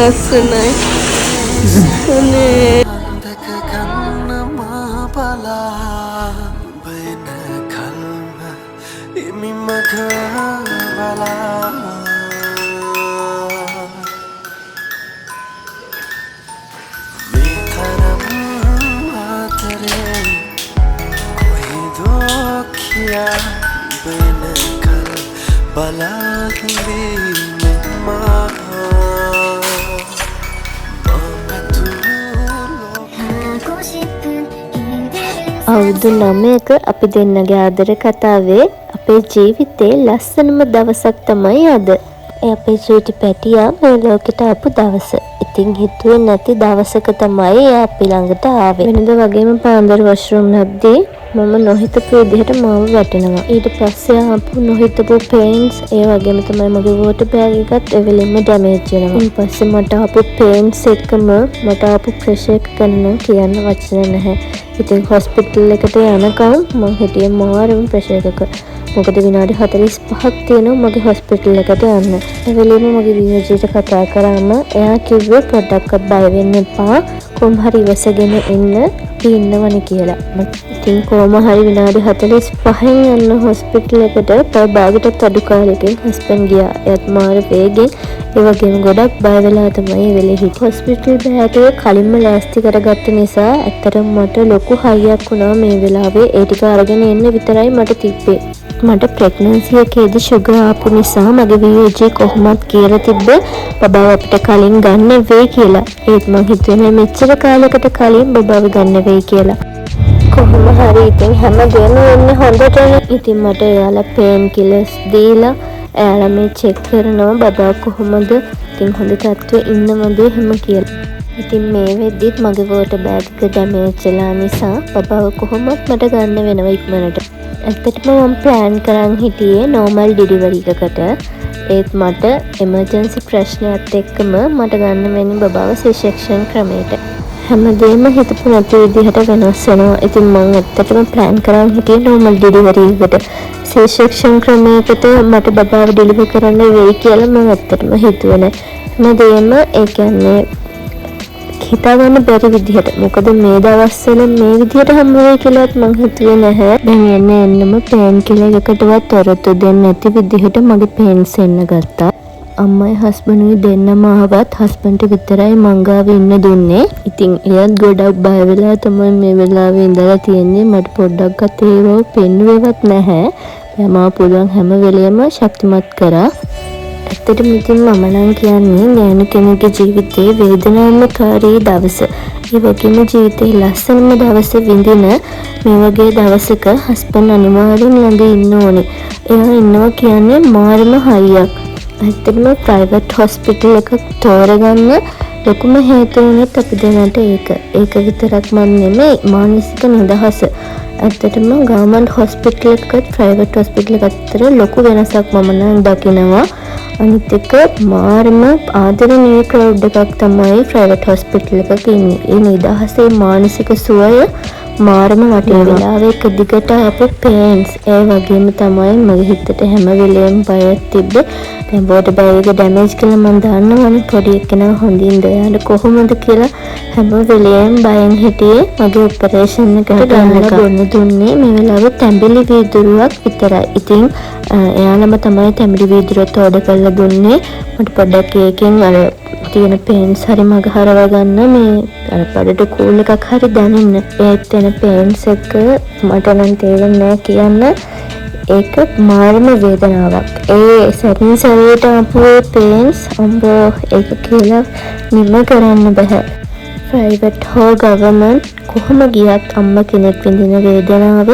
ලස්සනයි. අනේ. දැක ගන්න මා බලා නුඹ එන කල්ම හිමිමග බලා මේ තරම් ආදරේ කොහෙදෝ කියා නුඹ එනකල් බලා හිඳීමේ මා මා පැතූ 하고 싶은 이들은 අවුරුදු 9ක අපි දෙන්නගේ ආදර කතාවේ අපේ ජීවිතේ ලස්සනම දවසක් තමයි අද. ඒ අපේ චූටි පැටියා මේ ලෝකෙට ආපු දවස. ඉතින් හිතුවේ නැති දවසක තමයි එයා අපි ළඟට ආවේ. වෙනද වගේම පාන්දර වොෂ්රූම් යද්දී මම නොහිතපු විදිහට මාව වැටෙනවා. ඊට පස්සේ ආපු නොහිතපු පේන්ස්, ඒ වගේම තමයි මගේ වෝටර් බෑග් එකත් එවෙලෙම ඩැමේජ් වෙනවා. ඊට පස්සේ මට ආපු පේන්ස් එක්කම මට ආපු ප්‍රෙෂර් එක ගැන නම් කියන්න වචන නැහැ. ඉතින් හොස්පිටල් එකට යනකම් මං හිටියේ මාරම ප්‍රෙෂර් එකක. මොකද විනාඩි 45ක් තියෙනවා මගේ හොස්පිටල් එකට යන්න. ඒ වෙලේම මගේ වියෝජියට කතා කරාම එයා කිව්වේ පොඩ්ඩක්වත් බය වෙන්න එපා, කොහොම හරි ඉවසගෙන එන්න, අපි ඉන්නවනේ කියලා. ඉතින් කොහොම හරි විනාඩි 45න් යන්න හොස්පිටල් එකට පැය භාගයටත් අඩු කාලෙකින් හස්බන්ඩ් ගියා. එයාත් මාර වේගෙන්, ඒ වගේම ගොඩක් බය වෙලා තමයි ඒ වෙලේ හිටියේ. හොස්පිටල් බෑග් එක කලින්ම ලෑස්ති කරගත්ත නිසා ඇත්තටම මට ලොකු හයියක් වුණා මේ වෙලාවේ. ඒ ටික අරගෙන එන්න විතරයි මට තිබ්බේ. මට ප්‍රෙග්නන්සි එකේදී ෂුගර් ආපු නිසා මගේ VOG කොහොමත් කියලා තිබ්බේ බබාව අපිට කලින් ගන්න වෙයි කියලා. ඒත් මං හිතුවේ නෑ මෙච්චර කාලයකට කලින් බබාව ගන්න වෙයි කියලා. කොහොම හරි ඉතින් හැමදේම වෙන්නේ හොඳටනේ. ඉතින් මට එයාලා පේන් කිලර්ස් දීලා එයාලා මේ චෙක් කරනවා බබා කොහොමද, ඉතින් හොඳ තත්ත්වෙ ඉන්නවද එහෙම කියලා. ඉතින් මේ වෙද්දිත් මගේ වෝටර් බෑග් එක ඩැමේජ් වෙලා නිසා බබාව කොහොමත් මට ගන්න වෙනවා ඉක්මනට. ඇත්තටම මම ප්ලෑන් කරන් හිටියේ නෝමල් ඩෙලිවරි එකකට. ඒත් මට එමර්ජන්සි ප්‍රශ්නයත් එක්කම මට ගන්න වෙන්නේ බබාව සී-සෙක්ෂන් ක්‍රමයට. හැමදේම හිතපු නැති විදිහට වෙනස් වෙනවා. ඉතින් මං ඇත්තටම ප්ලෑන් කරන් හිටියේ නෝමල් ඩෙලිවරි එකකට. සී-සෙක්ෂන් ක්‍රමයකට මට බබාව ඩෙලිවර් කරන්න වෙයි කියලා මං ඇත්තටම හිතුවේ නෑ. හැමදේම ඒ කියන්නේ හිතාගන්න බැරි විදිහට. මොකද මේ දවස්වල මේ විදිහට හම්බ වෙයි කියලාත් මං හිතුවේ නැහැ. දැන් එන්න එන්නම පේන් කිලර් එකකටවත් ඔරොත්තු දෙන්නේ නැති විදිහට මගේ පේන්ස් එන්න ගත්තා. අම්මයි හස්බන්ඩුයි දෙන්නම ආවත් හස්බන්ඩ්ට විතරයි මං ගාව ඉන්න දුන්නේ. ඉතින් එයාත් ගොඩක් බය වෙලා තමයි මේ වෙලාවේ ඉඳලා තියෙන්නේ. මට පොඩ්ඩක්වත් ඒව පෙන්නුවේවත් නැහැ. එයා මාව පුළුවන් හැම වෙලේම ශක්තිමත් කරා. ඇත්තටම ඉතින් මම නම් කියන්නේ ගෑනු කෙනෙකුගේ ජීවිතේ වේදනාමකාරී දවස. ඒ වගේම ජීවිතේ ලස්සනම දවස විඳින මේ වගේ දවසක හස්බන්ඩ් අනිවාර්යෙන් ළඟ ඉන්න ඕනේ. එයා ඉන්නවා කියන්නේ මාරම හයියක්. ඇත්තටම ප්‍රයිවට් හොස්පිටල් එකක් තෝරගන්න ලොකුම හේතුව වුණත් අපි දෙන්නට ඒක. ඒක විතරක් මන් නෙමෙයි, මානසික නිදහස. ඇත්තටම ගවර්න්මන්ට් හොස්පිටල් එකකත් ප්‍රයිවට් හොස්පිටල් එකත් අතර ලොකු වෙනසක් මම නම් දකිනවා. අනිත් එක මාරම ආදරණීය ක්‍රවුඩ් එකක් තමයි ප්‍රයිවට් හොස්පිටල් එකක ඉන්නේ. ඒ නිදහසේ මානසික සුවය මාරම වටිනවා. වෙලාවෙ එක දිගට ආපු පේන්ස්, ඒ වගේම තමයි මගේ හිතට හැම වෙලේම බයක් තිබ්බේ. දැන් වෝටර් බෑග් එක ඩැමේජ් කියලා මං දන්නවනේ, පොඩි එක්කෙනා හොඳින් දයාල කොහොමද කියලා හැම වෙලේම බයෙන් හිටියේ මගේ ඔපරේෂන් එකට ගන්න බොන්න දුන්නේ මේ වෙලාවේ තැඹිලි වීදුරුවක් විතරයි. ඉතින් එයාලම තමයි තැඹිලි වීදුරුවත් ඕඩර් කරලා දුන්නේ. මට පොඩ්ඩක් ඒකෙන් අර තියෙන පේන්ස් හරි මග හරව ගන්න මේ අර බඩට කූල් එකක් හරි දැනෙන්න. ඒත් එන පේන්ස් එක මට නම් තේරෙන්නේ නෑ කියන්න. ඒක මාරම වේදනාවක්. ඒ සැරින් සැරේට ආපු ඒ පේන්ස් අම්බෝ ඒක කියලා නිම කරන්න බැහැ. ප්‍රයිවට් හෝ ගවර්න්මන්ට් කොහොම ගියත් අම්මා කෙනෙක් විඳින වේදනාව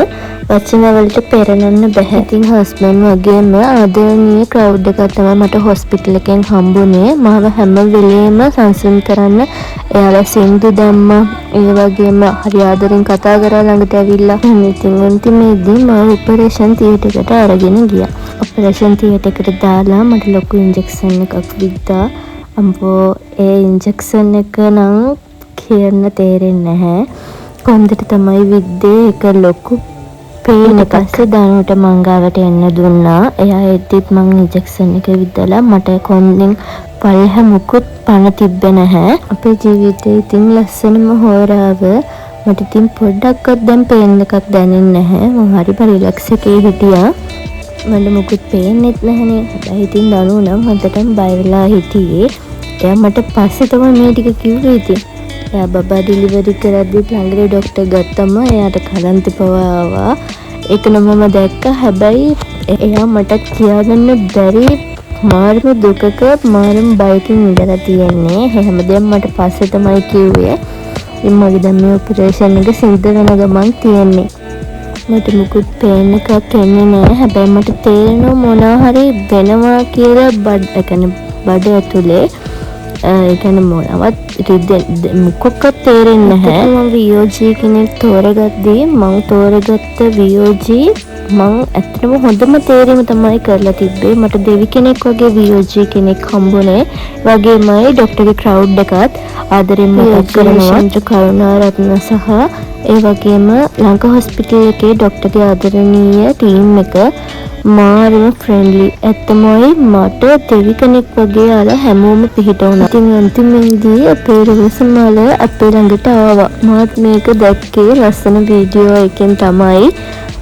වචන වලට පෙරලන්න බැහැ. ඉතින් හස්බන්ඩ් වගේම ආදරණීය ක්‍රවුඩ් එකක් තමයි මට හොස්පිටල් එකෙන් හම්බුනේ. මාව හැම වෙලේම සංසුන් කරන්න එයාලා සින්දු දැම්මා. ඒ වගේම හරි ආදරෙන් කතා කරා ළඟට ඇවිල්ලා. ඉතින් අන්තිමේදී මාව ඔපරේෂන් තියටර් එකට අරගෙන ගියා. ඔපරේෂන් තියටර් එකට දාලා මට ලොකු ඉන්ජෙක්ෂන් එකක් විද්දා. අම්බෝ ඒ ඉන්ජෙක්ෂන් එක නම් කියන්න තේරෙන්නේ නැහැ. කොන්දට තමයි විද්දේ. ඒක ලොකු පේන් එකක්. පස්සේ දනුවට මං ගාවට එන්න දුන්නා. එයා එද්දිත් මං ඉන්ජෙක්ෂන් එක විදලා මට කොන්දෙන් පල්ලෙහා මුකුත් පණ තිබ්බේ නැහැ. අපේ ජීවිතේ ඉතින් ලස්සනම හෝරාව. මට ඉතින් පොඩ්ඩක්වත් දැන් පේන් එකක් දැනෙන්නේ නැහැ. මං හරිම රිලැක්ස් එකේ හිටියා. මට මුකුත් පේන්නෙත් නැහනේ. හැබැයි ඉතින් දරුවෝ නම් හොඳටම බය වෙලා හිටියේ. එයා මට පස්සේ තමයි මේ ටික කිව්වේ ඉතින්. එයා බබා ඩිලිවරි කරද්දිත් ළඟට ඩොක්ටර් ගත්තම එයාට කලන්ත පවා ආවා. ඒක නම් මම දැක්කා. හැබැයි එයා මටත් කියාගන්න බැරි මාරම දුකක මාරම බයකින් ඉඳලා තියෙන්නේ. හැමදේම මට පස්සේ තමයි කිව්වේ. ඉතින් මගේ දැන් මේ ඔපරේෂන් එක සිද්ධ වෙන ගමන් තියෙන්නේ. මට මුකුත් පේන එකක් එන්නේ නෑ. හැබැයි මට තේරෙනවා මොනවා හරි වෙනවා කියලා බඩ, ඒ කියන්නේ බඩ ඇතුලේ. ඒ කියන්නේ මොනවත් මොකක්වත් තේරෙන්නේ නැහැ. මම VOG කෙනෙක් තෝරගද්දී මං තෝරගත්ත VOG මං ඇත්තටම හොඳම තේරීම තමයි කරලා තිබ්බේ. මට දෙවි කෙනෙක් වගේ VOG කෙනෙක් හම්බුනේ. වගේමයි ඩොක්ටර්ගේ ක්‍රවුඩ් එකත් ආදරෙන් මතක් කරනවා. කරුණාරත්න සහ ඒ වගේම ලංකා හොස්පිටල් එකේ ඩොක්ටර්ගේ ආදරණීය ටීම් එක මාරම ෆ්‍රෙන්ඩ්ලි. ඇත්තමයි මට දෙවි කෙනෙක් වගේ අර හැමෝම පිහිට වුණා. ඉතින් අන්තිමේදී අපේ රෝස මල අපේ ළඟට ආවා. මාත් මේක දැක්කේ ලස්සන වීඩියෝ එකෙන් තමයි.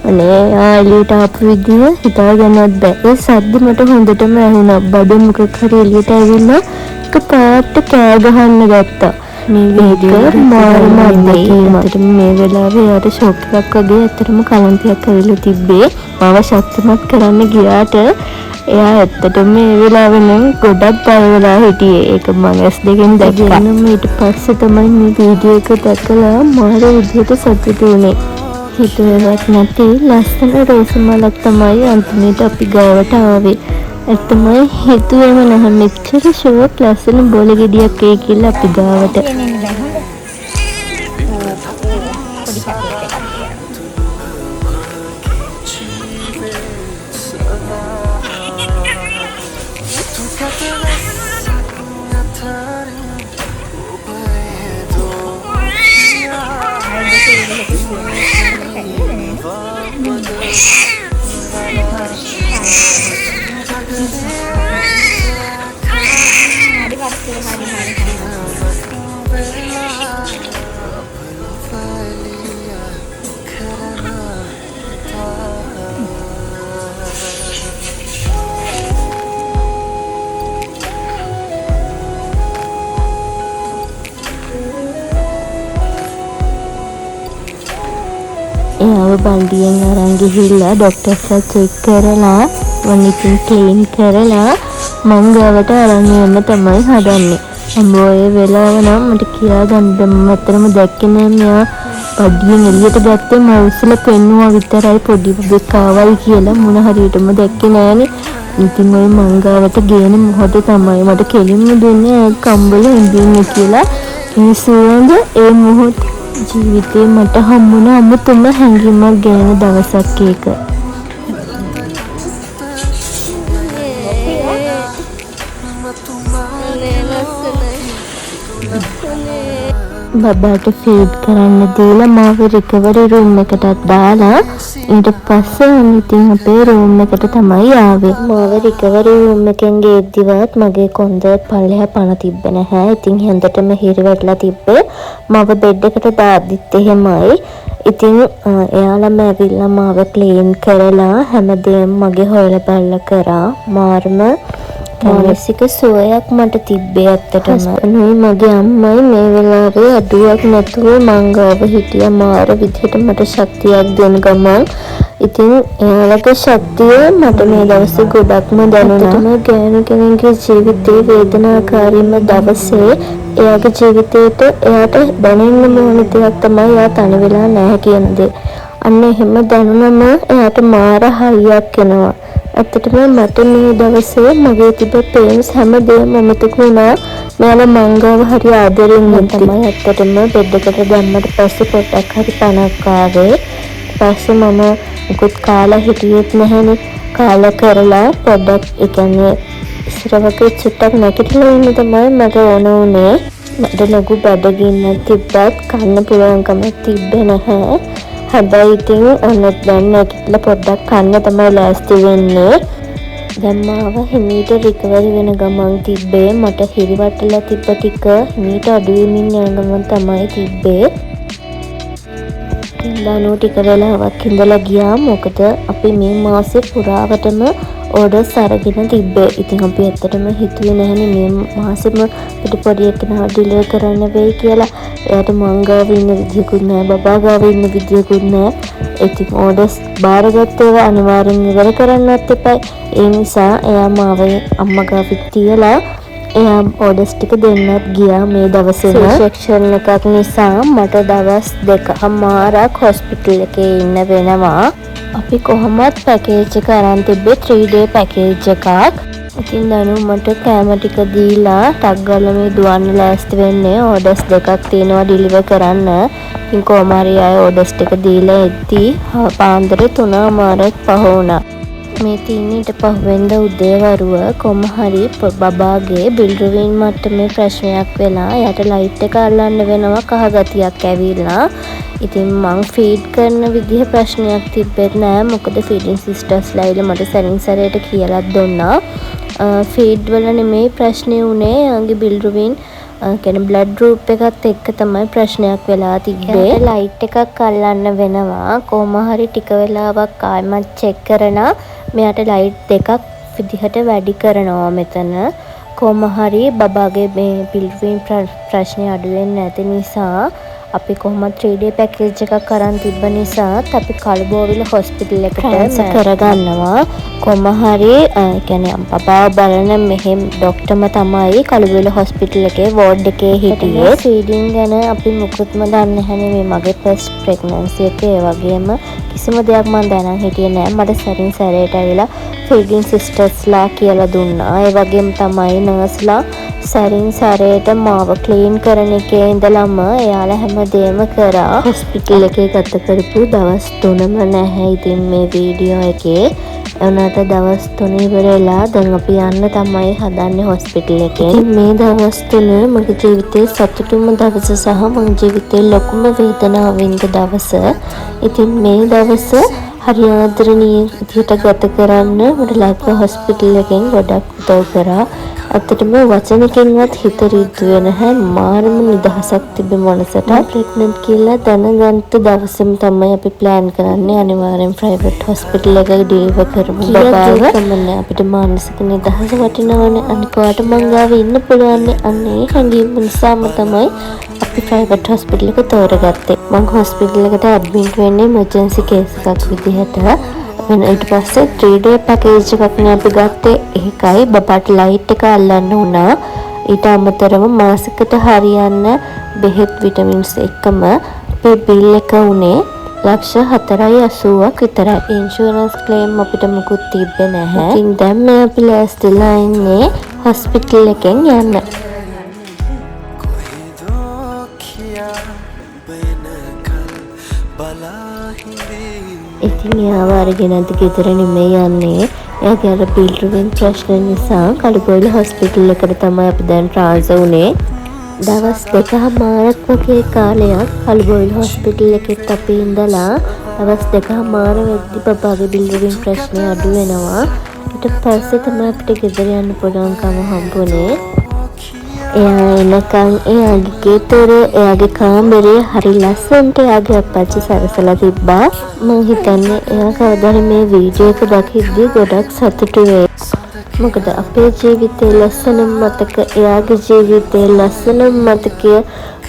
අනේ එයා එළියට ආපු විදිය හිතා ගන්නවත් බෑ. ඒ සද්ද මට හොඳටම ඇහුණා. බඩ මොකක් හරි එළියට ඇවිල්ලා එක පාට කෑ ගහන්න ගත්තා. මේ වීඩියෝ එක මාරම අත්දැකීමක්. ඇත්තටම මේ වෙලාවේ එයාට ෂොක් එකක් වගේ ඇත්තටම කලන්තයක් ඇවිල්ලා තිබ්බේ. මාව ශක්තිමත් කරන්න ගියාට එයා ඇත්තටම මේ වෙලාවේ නම් ගොඩක් බය වෙලා හිටියේ. ඒක මං ඇස් දෙකෙන් දැක්කා. ඊට පස්සේ තමයි මේ වීඩියෝ එක දැකලා මාර විදිහට සතුටු වුණේ. හිතුවේවත් නැති ලස්සන රෝස මලක් තමයි අන්තිමේට අපි ගාවට ආවේ. ඇත්තමයි හිතුවේම නැහැ මෙච්චර ෂෝක් ලස්සන බෝල ගෙඩියක් එයි කියලා අපි ගාවට. එයාව බණ්ඩියෙන් අරන් ගිහිල්ලා ඩොක්ටර්ස්ලා චෙක් කරලා මං ඉතින් ක්ලීන් කරලා මං ගාවට අරන් යන්න තමයි හදන්නේ. අම්මෝ ඒ වෙලාව නම් මට කියා ගන්න බැහැ. මම ඇත්තටම දැක්කේ නෑ මෙයා බඩියෙන් එළියට ගත්තේ මම උස්සලා පෙන්නුවා විතරයි පොඩි බබෙක් ආවයි කියලා. මොන හරියටම දැක්කේ නෑනේ. ඉතින් ඔය මං ගාවට ගේන මොහොතේ තමයි මට කෙලින්ම දුන්නේ කම්බල ඉඳින්න කියලා. ඒ සුවඳ ඒ මොහොත ජීවිතේ මට හම්බුණ අමුතුම හැඟීමක් ගැනෙන දවසක් ඒක. බබාට ෆීඩ් කරන්න දීලා මාව රිකවරි රූම් එකටත් දාලා ඊට පස්සේ ඔන්න ඉතින් අපේ රූම් එකට තමයි ආවේ. මාව රිකවරි රූම් එකෙන් ගේද්දිවත් මගේ කොන්ද පල්ලෙහා පණ තිබ්බේ නැහැ. ඉතින් හොඳටම හිරි වැටලා තිබ්බේ. මාව බෙඩ් එකට දාද්දිත් එහෙමයි. ඉතින් එයාලම ඇවිල්ලා මාව ක්ලීන් කරලා හැමදේම මගේ හොයලා බලලා කරා. මාරම මානසික සුවයක් මට තිබ්බේ ඇත්තටම. හස්බන්ඩ්ුයි මගේ අම්මයි මේ වෙලාවේ අඩුවක් නැතුව මං ගාව හිටියා. මාර විදිහට මට ශක්තියක් දෙන ගමන්. ඉතින් එයාලගේ ශක්තිය මට මේ දවසේ ගොඩක්ම දැනුණා. ඇත්තටම ගෑනු කෙනෙක්ගේ ජීවිතේ වේදනාකාරීම දවසේ එයාගේ ජීවිතේට එයාට දැනෙන්න ඕන දෙයක් තමයි එයා තනි වෙලා නැහැ කියන දේ. අන්න එහෙම දැනුනම එයාට මාර හයියක් එනවා. ඇත්තටම මට මේ දවසේ මගේ තිබ්බ පේන්ස් හැමදේම අමතක වුණා. මෙයාලා මං ගාව හරි ආදරෙන් ඉද්දි තමයි ඇත්තටම බෙඩ් එකට දැම්මට පස්සේ පොඩ්ඩක් හරි පණක් ආවේ. පස්සේ මම මුකුත් කාලා හිටියෙත් නැහැනේ. කාලා කරලා පොඩ්ඩක් ඒ කියන්නේ ඉස්සර වගේ චුට්ටක් නැගිටලා ඉන්න තමයි මට ඕන වුණේ. මට ලොකු බඩගින්නක් තිබ්බත් කන්න පුළුවන්කමක් තිබ්බේ නැහැ. හැබැයි ඉතින් ඔන්න දැන් නැගිටලා පොඩ්ඩක් කන්න තමයි ලෑස්ති වෙන්නේ. දැන් මාව හිමීට රිකවරි වෙන ගමන් තිබ්බේ. මට හිරිවැටලා තිබ්බ ටික හිමීට අඩු වෙමින් යන ගමන් තමයි තිබ්බේ. ඉතින් දනු ටික වෙලාවක් ඉඳලා ගියා. මොකද අපි මේ මාසේ පුරාවටම ඕඩර්ස් අරගෙන තිබ්බේ. ඉතින් අපි ඇත්තටම හිතුවේ නැහැනේ මේ මාසෙම අපිට පොඩි එක්කෙනාව ඩිලිවර් කරන්න වෙයි කියලා. එයාට මං ගාව ඉන්න විදියකුත් නෑ, බබා ගාව ඉන්න විදියකුත් නෑ. ඉතින් ඕඩර්ස් බාරගත්ත ඒවා අනිවාර්යෙන් ඉවර කරන්නත් එපා. ඒ නිසා එයා මාව අම්මා ගාව තියලා එයා ඕඩර්ස් ටික දෙන්නත් ගියා මේ දවසේම. සෙක්ෂන් එකක් නිසා මට දවස් දෙකමාරක් හොස්පිටල් එකේ ඉන්න වෙනවා. අපි කොහොමත් පැකේජ් එක අරන් තිබ්බේ 3 day package එකක්. ඉතින් දනු මට කෑම ටික දීලා ටක් ගාලා මේ දුවන්න ලෑස්ති වෙන්නේ. ඕඩර්ස් දෙකක් තියෙනවා ඩිලිවර් කරන්න. ඉතින් කොහොම හරි ආය ඕඩර්ස් ටික දීලා එද්දි පාන්දර තුනමාරක් පහ වුණා. මේ තින්නේ ඊට පහුවෙන්ද උදේවරුව කොහොම හරි බබාගේ බිල්රුවින් මට්ටමේ ප්‍රශ්නයක් වෙලා එයාට ලයිට් එක අල්ලන්න වෙනවා කහ ගතියක් ඇවිල්ලා. ඉතින් මං ෆීඩ් කරන විදිහ ප්‍රශ්නයක් තිබ්බෙත් නෑ. මොකද ෆීඩින් සිස්ටර්ස්ලා ඇවිල්ලා මට සැරින් සැරේට කියලාත් දුන්නා. ෆීඩ් වල නෙමෙයි ප්‍රශ්නේ වුණේ, එයාගේ බිල්රුවින් කියන්නේ බ්ලඩ් ගෲප් එකත් එක්ක තමයි ප්‍රශ්නයක් වෙලා තිබ්බේ. එයාට ලයිට් එකක් අල්ලන්න වෙනවා. කොහොම හරි ටික වෙලාවක් ආයෙමත් චෙක් කරලා මෙයාට ලයිට් දෙකක් විදිහට වැඩි කරනවා මෙතන. කොහොම හරි බබාගේ මේ බිල්රුවින් ප්‍රශ්නේ අඩු වෙන්නේ නැති නිසා අපි කොහොමද 3 day package එකක් අරන් තිබ්බ නිසාත් අපි කළුබෝවිල හොස්පිටල් එකට ට්‍රාන්ස්ෆර් කරගන්නවා. කොහොම හරි, ඒ කියන්නේ බබාව බලන මෙහෙම ඩොක්ටර්ම තමයි කළුබෝවිල හොස්පිටල් එකේ වෝඩ් එකේ හිටියේ. ෆීඩින් ගැන අපි මුකුත්ම දන්නේ නැහැනේ. මේ මගේ ෆස්ට් ප්‍රෙග්නන්සි එක. ඒ වගේම කිසිම දෙයක් මං දැනන් හිටියේ නෑ. මට සැරින් සැරේට ඇවිල්ලා ෆීඩින් සිස්ටර්ස්ලා කියලා දුන්නා. ඒ වගේම තමයි නර්ස්ලා සැරින් සැරේට මාව ක්ලීන් කරන එකේ ඉඳලම එයාලා හැමදේම කරා. හොස්පිටල් එකේ ගත කරපු දවස් තුනම නැහැ ඉතින් මේ වීඩියෝ එකේ. ඒ වුණාට දවස් තුන ඉවර වෙලා දැන් අපි යන්න තමයි හදන්නේ හොස්පිටල් එකෙන්. ඉතින් මේ දවස් තුන මගේ ජීවිතේ සතුටුම දවස සහ මගේ ජීවිතේ ලොකුම වේදනාව වින්ද දවස. ඉතින් මේ දවස හරි ආදරණීය විදිහට ගත කරන්න මට ලක්ව හොස්පිටල් එකෙන් ගොඩක් උදව් කරා. ඇත්තටම වචනකින්වත් හිත රිද්දුවේ නැහැ. මාරම නිදහසක් තිබ්බ මනසට. ප්‍රෙග්නන්ට් කියලා දැනගත්ත දවසේම තමයි අපි ප්ලෑන් කරන්නේ අනිවාර්යෙන් ප්‍රයිවට් හොස්පිටල් එකක ඩිලිවර් කරමු බබාව. කමන්නේ අපිට මානසික නිදහස වටිනවනේ. අනික ඔයාට මං ගාව ඉන්න පුළුවන්නේ. අන්න ඒ හැඟීම නිසාම තමයි අපි ප්‍රයිවට් හොස්පිටල් එක තෝරගත්තේ. මං හොස්පිටල් එකට ඇඩ්මිට් වෙන්නේ එමර්ජන්සි කේස් එකක් විදිහට. වෙන ඊට පස්සේ 3 day package එකක් නේ අපි ගත්තේ. ඒකයි බබාට ලයිට් එක අල්ලන්න වුණා. ඊට අමතරව මාසෙකට හරියන්න බෙහෙත් විටමින්ස් එක්කම අපේ බිල් එක වුණේ ලක්ෂ හතරයි අසූවක් විතරයි. ඉන්ෂුරන්ස් ක්ලේම් අපිට මුකුත් තිබ්බේ නැහැ. ඉතින් දැන් මේ අපි ලෑස්තිලා ඉන්නේ හොස්පිටල් එකෙන් යන්න. ඉතින් එයාව අරගෙන අද ගෙදර නෙමෙයි යන්නේ. එයාගේ අර බිල්රුවෙන් ප්‍රශ්න නිසා කළුගොවිල හොස්පිටල් එකට තමයි අපි දැන් ට්‍රාන්ස්ෆර් වුණේ. දවස් දෙකහමාරක් වගේ කාලයක් කළුගොවිල හොස්පිටල් එකෙත් අපි ඉඳලා දවස් දෙකහමාර වෙද්දි බබාගේ බිල්රුවෙන් ප්‍රශ්නේ අඩු වෙනවා. ඊට පස්සේ තමයි අපිට ගෙදර යන්න පුළුවන්කම හම්බුනේ. එයා එනකන් එයාගේ ගෙදර එයාගේ කාමරේ හරි ලස්සනට එයාගේ අප්පච්චි සරසලා තිබ්බා. මං හිතන්නේ එයා කවදා හරි මේ වීඩියෝ එක දකිද්දි ගොඩක් සතුටු වෙයි. මොකද අපේ ජීවිතේ ලස්සනම මතක එයාගේ ජීවිතේ ලස්සනම මතකය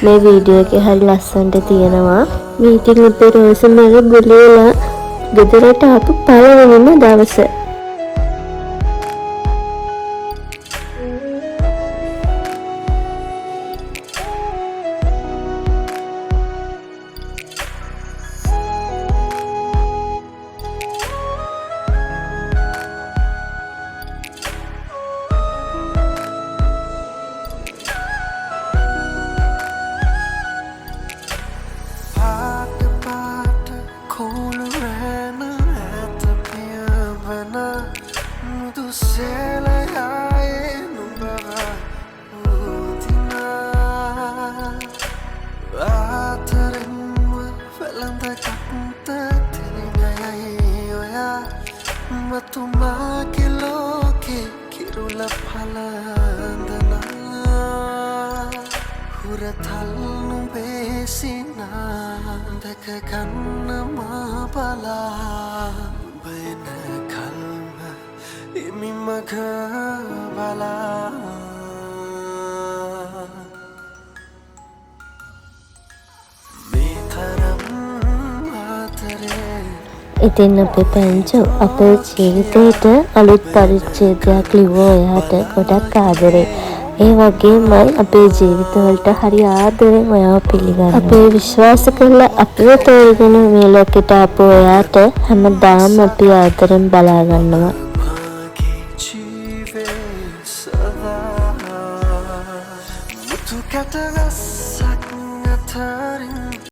මේ වීඩියෝ එකේ හරි ලස්සනට තියෙනවා. මේ ඉතින් අපේ රෝසමල් ගුලියලා ගෙදරට ආපු පළවෙනිම දවස. දිල පලඳනා හුරතල් නුඹේ සිනා දැක ගන්න මා බලා නුඹ එන කල්ම හිමි මග බලා මේ තරම් ආදරේ. ඉතින් අපේ පැංචෝ, අපේ ජීවිතේට අලුත් පරිච්ඡේදයක් ලිව්ව ඔයාට ගොඩක් ආදරේ. ඒ වගේමයි අපේ ජීවිතවලට හරි ආදරෙන් ඔයාව පිළිගන්නවා. අපේ විශ්වාස කරලා අපිව තෝරගෙන මේ ලෝකෙට ආපු ඔයාට හැමදාම අපි ආදරෙන් බලා ගන්නවා. මාගේ ජීවේ සදා මුතු කැට වැස්සක් අතරින්.